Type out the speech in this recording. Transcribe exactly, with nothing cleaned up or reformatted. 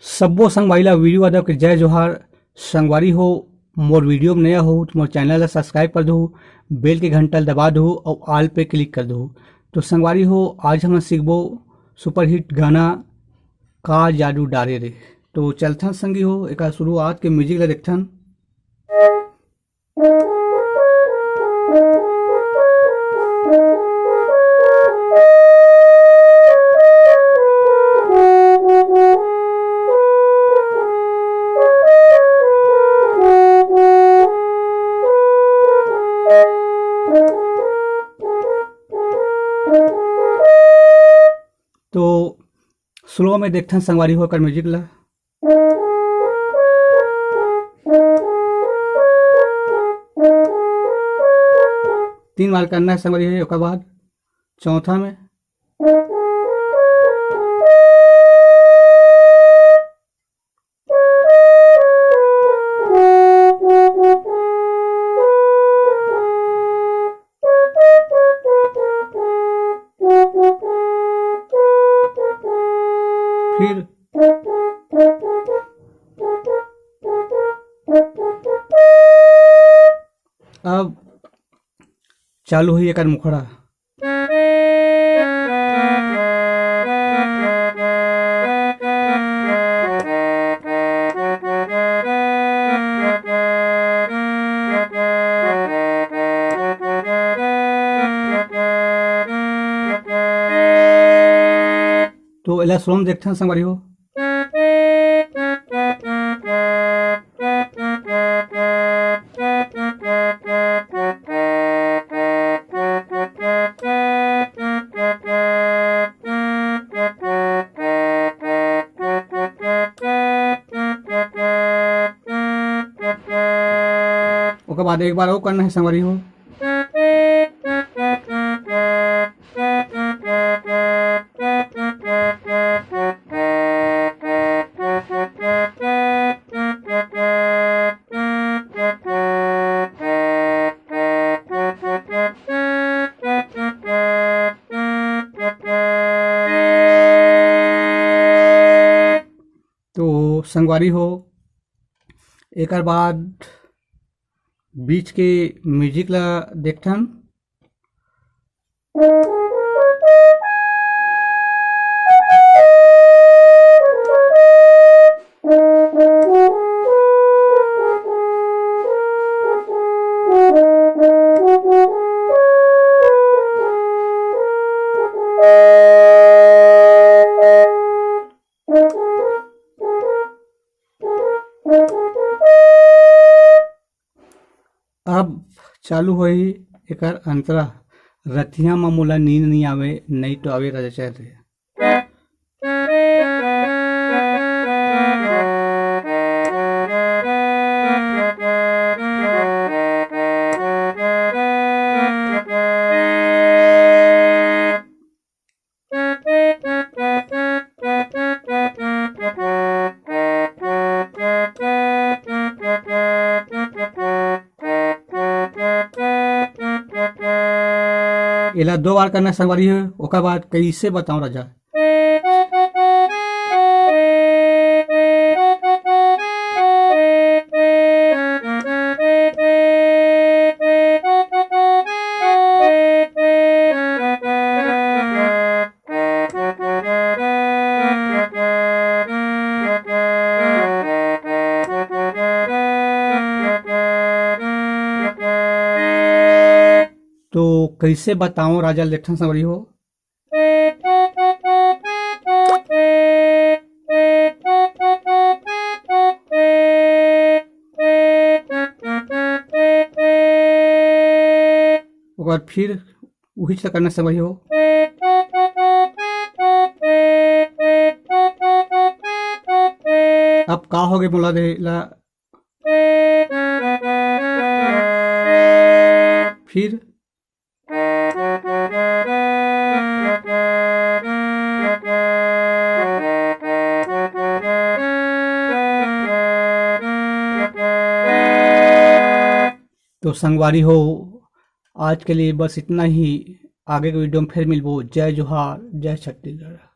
सब्बो संगवारी ला वीरू यादव के जय जोहार। संगवारी हो, मोर वीडियो में नया हो तो मोर चैनल ला सब्सक्राइब कर दो, बेल के घंटा ला दबा दो और ऑल पे क्लिक कर दो। तो संगवारी हो, आज हम सीखबो सुपरहिट गाना का जादू डारे रे। तो चलथन संगी हो, एक शुरुआत के म्यूजिक ला देखथन। तो स्लो में देखथन संगवारी हो एकर म्यूजिक ला। तीन बार करना है संगवारी हो, ओकर बाद चौथा में। फिर अब चालू होही एकर मुखड़ा। तो एला स्लो में देखथन संगवारी हो। ओकर बाद एक बार और करना है संगवारी हो। तो संगवारी हो, एकर बाद बीच के म्यूजिक ला देखथन। अब चालू होही एकर अंतरा। रतिया म मोला नींद नइ आवे, नइ तो आवे राजा चैन रे। एला दो बार करना संगवारी हो, ओकर बाद कइसे बताऊं राजा। तो कइसे बताओं राजा ल देखथन संगवारी हो। ओकर बाद फिर उही चीज करना संगवारी हो। अब का होगे मोला दे ला। फिर तो संगवारी हो, आज के लिए बस इतना ही। आगे के वीडियो में फिर मिलबो। जय जोहार, जय छत्तीसगढ़।